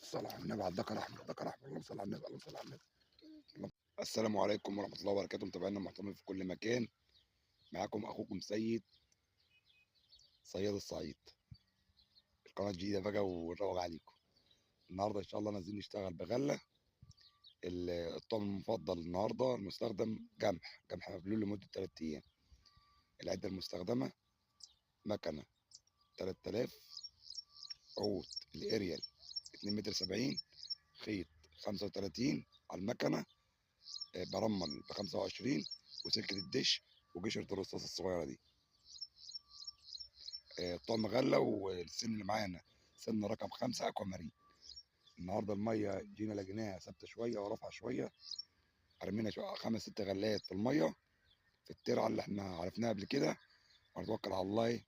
الصلاة على النبي، على الذكر احمر، الذكر احمر، اللهم صل على النبي، اللهم صل على النبي. السلام عليكم ورحمة الله وبركاته، متابعينا المحترمين في كل مكان، معاكم اخوكم سيد صياد الصعيد. القناة الجديدة بقى ونروج عليكم. النهارده ان شاء الله نازلين نشتغل بغلة. الطعم المفضل النهارده المستخدم قمح، قمح مبلول لمدة 3 ايام. العدة المستخدمة مكنة 3000 عود، الاريال 2 متر 70، خيط 35 على المكنة، برمل ب 25، وسلكة الدش وقشرة الرصاص الصغيرة دي. طعم غلة، والسن اللي معانا سن رقم 5 اكوامارين. النهارده المية جينا لقيناها ثابتة شوية ورافعه شوية، رمينا 5 6 غلات في المية في الترعه اللي احنا عرفناها قبل كده، ونتوكل على الله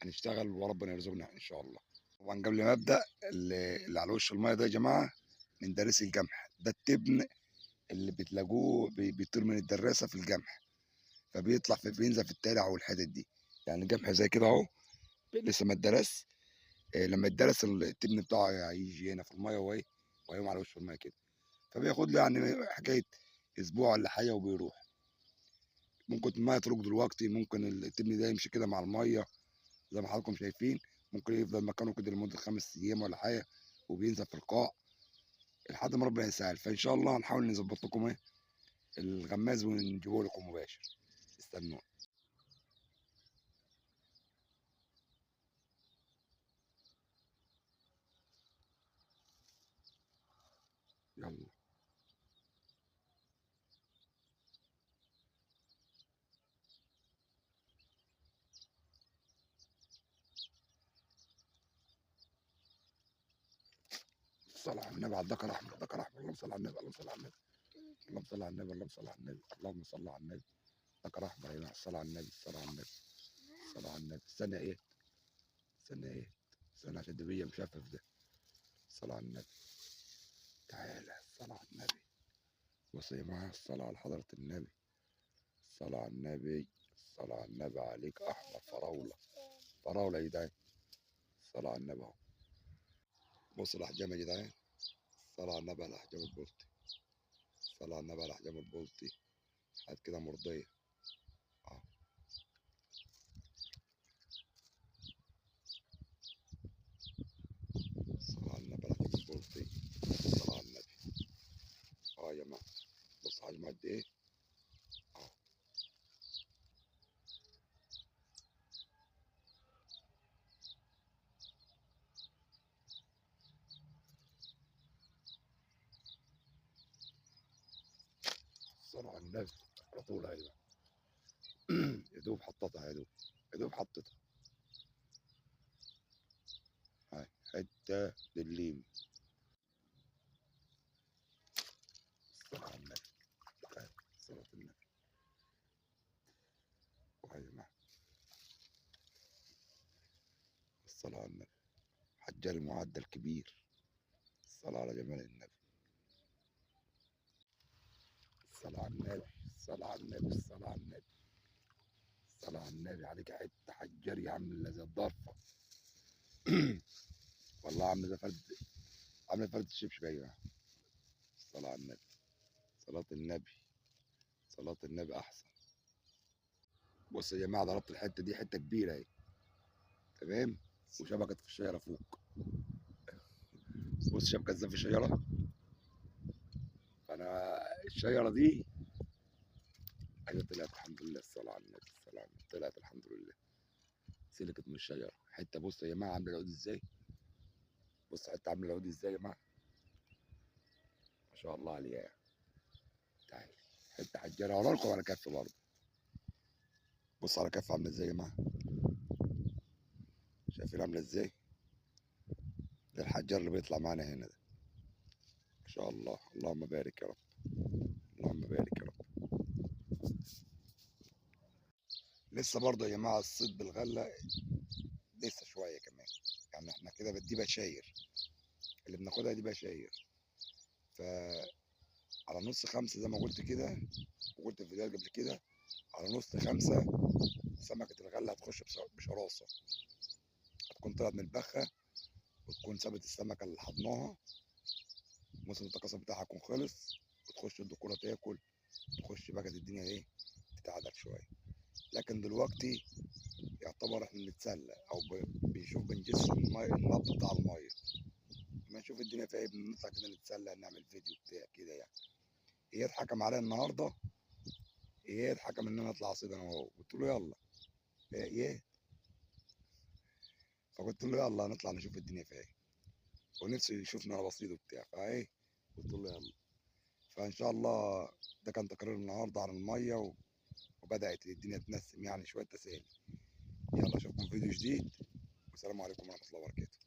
هنشتغل وربنا يرزقنا ان شاء الله. طبعا قبل ما ابدا، اللي على وش المية ده يا جماعة من دريس القمح، ده التبن اللي بتلاقوه بيطير من الدراسة في القمح، فبيطلع في بينزل في الترع والحتت دي. يعني القمح زي كده اهو لسه ما اتدرس، لما يتدرس التبن بتاعه هيجي هنا في المية وهيقوم على وش المية كده، فبياخد له يعني حكاية اسبوع ولا حاجة وبيروح. ممكن المية تروق دلوقتي، ممكن التبن ده يمشي كده مع المية زي ما حضراتكم شايفين، ممكن يفضل مكانه كده لمدة 5 ايام ولا حاجة وبينزل في القاع لحد ما ربنا يسهل. فان شاء الله هنحاول نظبط لكم ايه الغماز ونجيبه لكم مباشر، استنونا. يلا الصلاة على النبي، على الذكر احمر، الذكر احمر، اللهم صل على النبي، اللهم صل على النبي، اللهم صل على النبي، اللهم صل على النبي، اللهم صل على النبي. ذكر احمر يا جماعة، الصلاة على النبي، الصلاة على النبي، الصلاة على النبي. استنى ايه، استنى ايه، استنى عشان دبيه مشفف ده. الصلاة على النبي، تعالى الصلاة على النبي. بص يا جماعة، الصلاة على حضرة النبي، الصلاة على النبي، الصلاة على النبي. عليك أحمر فراولة، فراولة يا جدعان، الصلاة على النبي أهو. بص الأحجام يا جدعان، الصلاة على النبي على أحجام البلطي، الصلاة على النبي على أحجام البلطي، حاجات كده مرضية أهو. الصلاة على النبي على أحجام البلطي، الصلاة على النبي. يا جماعة بص حجمه قد ايه اهو. الصلاة على النبي على طول يا جماعة. يا دوب حطتها، يا دوب يا دوب حطتها. هاي حتة للليم. الصلاة على النبي، صلاة النبي. وهي يا جماعة الصلاة على النبي، حجال معدل كبير. الصلاة على جمال النبي، الصلاة على النبي، الصلاة على النبي، الصلاة على النبي، الصلاة على النبي. عليك حتة حجري عاملة زي الضرفة. والله عاملة زي فرد، عاملة فرد الشبشب يا جماعة. الصلاة على النبي، صلاة النبي، صلاة النبي أحسن. بص يا جماعة، ضربت الحتة دي حتة كبيرة أهي، تمام، وشبكت في الشجرة فوق. بص شبكت ازاي في الشجرة. فأنا الشجرة دي أيوة طلعت الحمد لله. الصلاة على النبي، الصلاة على النبي، طلعت الحمد لله، سلكت من الشجرة حتة. بص يا جماعة عاملة العود ازاي، بص حتة عاملة العود ازاي يا جماعة، ما شاء الله عليها يعني. تعالي حتة حجره هوريلكم على كف برضه. بص على كف عامله ازاي يا جماعة، شايفين عامله ازاي؟ ده الحجر اللي بيطلع معانا هنا ده، ما شاء الله، اللهم بارك يا رب، اللهم بارك يا رب. لسه برضه يا جماعة الصيد بالغله لسه شوية كمان، يعني احنا كده دي بشاير اللي بناخدها، دي بشاير. ف على 4:30 زي ما قلت كده، وقلت في الفيديوهات قبل كده، على 4:30 سمكة الغلة هتخش بشراسة، هتكون طلعت من البخة وتكون سابت السمكة اللي حضناها، موسم التكاثر بتاعها يكون خلص، وتخش الذكورة تاكل، تخش بقى الدنيا ايه تتعدل شوية. لكن دلوقتي يعتبر احنا بنتسلى او بنشوف بنجس المية، النبض بتاع المية، لما نشوف الدنيا فيها ايه بنطلع كده نتسلى، نعمل فيديو بتاع كده يعني. اياد حكم عليا النهارده، اياد حكم ان انا اطلع اصيد انا وهو، قلت له يلا ايه، فقلت له يلا نطلع نشوف الدنيا فيها ايه، ونفسه يشوفني انا بصيد وبتاع، فايه قلت له يلا. فان شاء الله ده كان تقرير النهارده عن المية، وبدات الدنيا تنسم يعني شوية تسالي. يلا اشوفكم فيديو جديد، والسلام عليكم ورحمة الله وبركاته.